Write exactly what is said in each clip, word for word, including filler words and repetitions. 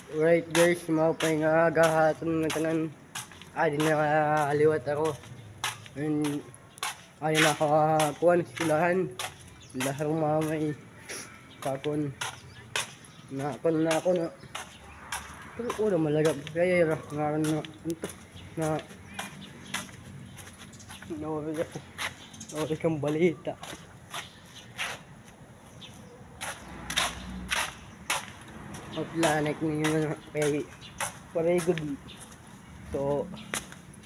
Alright guys, maupay nga aga ha aton ngatanan. Adi na liwat ako. And adi na ako, ah, kuan, eskwelahan. Dahil mamay kakon na ako na ako na. Pero ulo malagap kaya ra ngaran na, ano to? Na, nauri ako. Nauri kang balita. Maglanik ninyo na kay very good. So,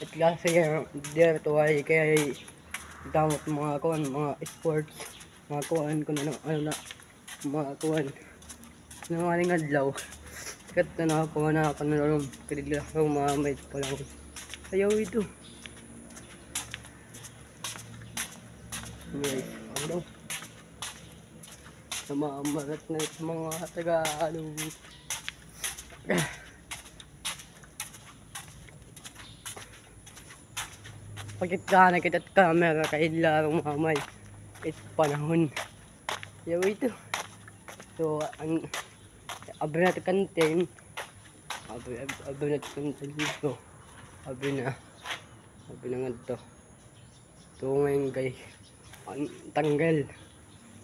at last, yan, there to ay kay gamit mga kuan, mga sports, mga kuan, kung ano, ano na, mga kuan. Nang maling adlaw, kat na nakakuha na ako ng room, kadila ako mga may pala. Ayaw ito. Guys, ano? Namamarat na it mga Tagalog. Pakit ka na kita camera kay laro mamay. It panahon. Yaw ito. So, ang abri na it content. Abri, abri, abri na it content dito. Abri na. Abri na nga ito. So, ngayon, guys, ang tanggal.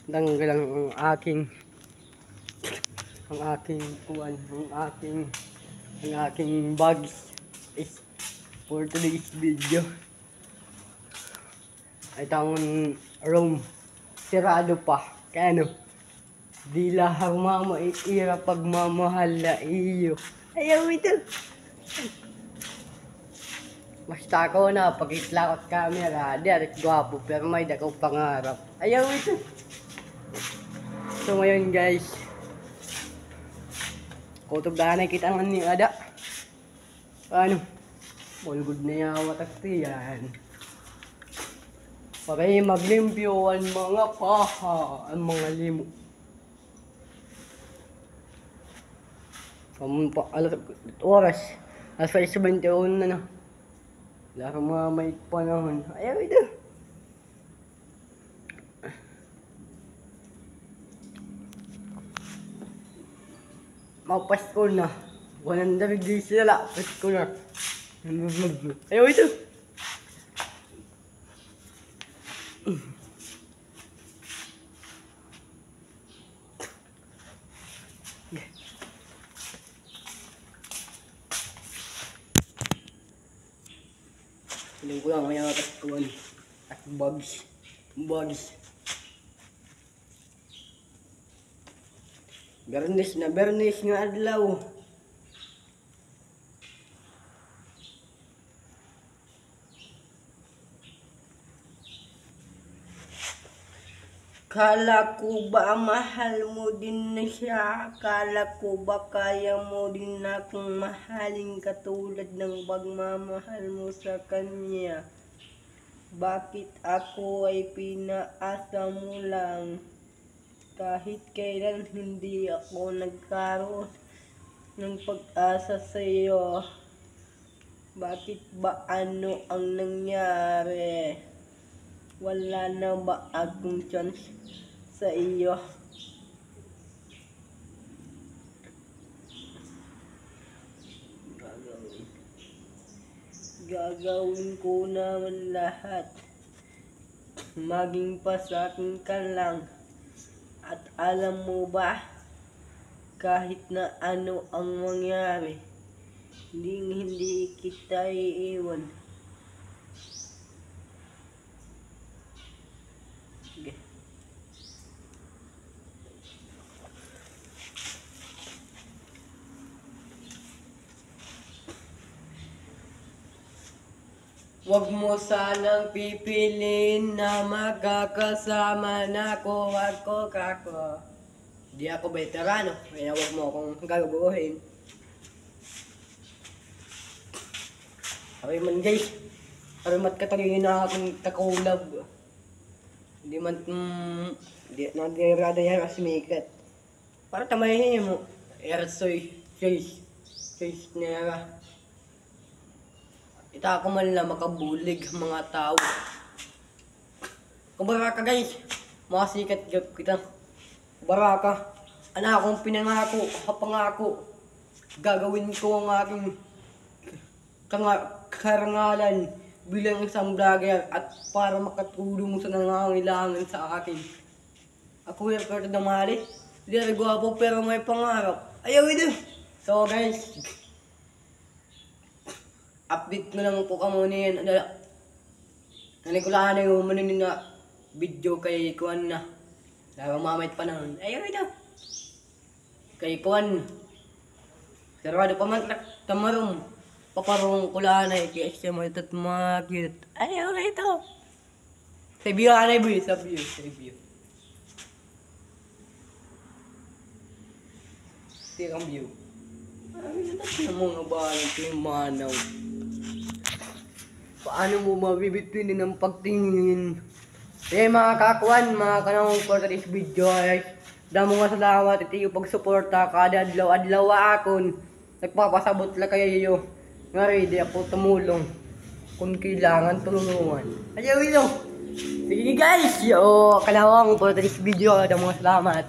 Tanggal ang, ang aking, ang aking kuan, ang aking, ang aking bags is for today's video. Ay, tamon room. Sirado pa. Kaya ano? Dila ha mama, i-, ira pagmamahal na iyo. Ayaw ito. Basta ako na, pakitla ko it camera. Di arit gwapo, pero may dako pangarap. Ayaw ito. So ngayon guys, kutob na kita nga ni ada. Ano? Bulgod na yawa takti yan. Para maglimpyo ang mga paha, ang mga limo. Kamu pa, alas, oras. Alas sais bente uno na na. Wala kang mga may panahon. Ayaw ito. Mapasko na. One hundred days na la. Pasko na. Ayaw ito. Feeling ko lang kaya katawan. At bugs. Bugs. Bernes na, Bernes nga adlaw. Kala ko ba mahal mo din na siya? Kala ko ba kaya mo din akong mahalin katulad ng pagmamahal mo sa kanya? Bakit ako ay pinaasa mo lang? Kahit kailan hindi ako nagkaroon ng pag-asa sa iyo. Bakit ba, ano ang nangyari? Wala na ba akong chance sa iyo? Gagawin. Gagawin ko naman lahat. Maging pa sa akin ka lang. At alam mo ba, kahit na ano ang mangyari, hindi, hindi kita iiwan. Sige. Wag mo sanang pipiliin na makakasama na ko, wag ko kako. Di ako veterano, kaya wag mo akong gaguguhin. Sabi man guys, sabi mat katagin na akong takulab. Di man, mm, di na, di rada yan as mikat. Para tamay mo. Ersoy, choice, choice nera. Ita ako man la makabulig mga tao. Kabaraka, guys. Makasikat gap kita. Kabaraka. Ana akong pinangako, ha pangako. Gagawin ko ang aking kanga-, karangalan bilang isang vlogger at para makatulong sa nangangailangan sa akin. Ako, Herberto Damali. Diri gwapo pero may pangarap. Ayaw ito. So guys, update na lang po kamo niyan. Ano, ano ko lang, ano, yung manin na video kay kuan na. Laro mamay panahon. Ayaw ito. Kay kuan. Sarado pa man, tamarong. Paparong ko lang na, kay siya may tatmakit. Ayaw ito. Sa view, anay, boy, sa view, sa view. Ito ang view. Ay, natas na mga bahay, ito yung manaw. Paano mo mabibitinin ang pagtingin? Eh, mga kakuan, mga kanang for today's video, ay damo nga salamat ito yung pagsuporta kada adlaw-adlaw akon. Nagpapasabot la kayo. Nga ready ako tumulong. Kung kailangan tulungan. Ayaw ito. Sige guys, yo, kalawang for today's video. Damo nga salamat.